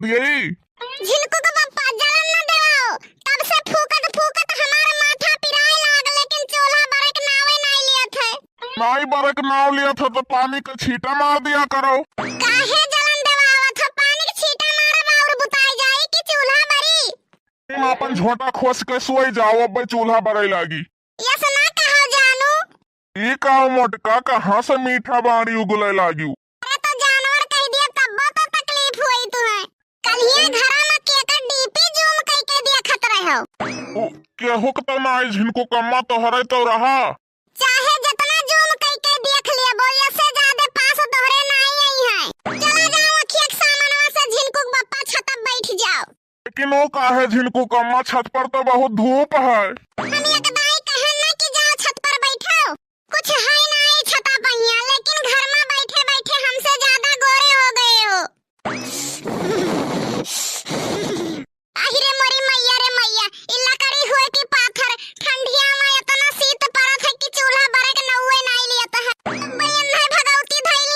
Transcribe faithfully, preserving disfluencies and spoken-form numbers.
यही। झिनकू के बप्पा, जलन न देवाओ। तब से फूकत फूकत हमार माथा पिराए लाग, लेकिन चूल्हा बरे के नावे नाई लियत है। नाई बरे के नाव लियत है तो पानी के छींटा मार दिया करो। काहे जलन देवावत हो? पानी के छींटा मारब और बुताई जाई कि चूल्हा बरी? तुम अपन झोंटा खोस के सोई जाओ, अब चूल्हा बरे लागी। यस ना कहो जानू। ई का मोटका, कहाँ से मीठा बाड़ी उगले लागी? अरे तो जानवर कह दिया तब्बो तो तकलीफ होई तुहे। कलिया घरा में केकर डीपी जूम कई के देखत रहो। उ, केहू के तो नाई झिनकू कम्मा, तोहरे तो रहा। चाहे जितना जूम कई के देख लिया, बोलिया से ज्यादा पास तोहरे नाई आई है। चला जाओ अखिया के सामनवा से झिनकू के बप्पा छत पे बैठ जाओ। लेकिन वो काहे झिनकू कम्मा, छत पर तो बहुत धूप है।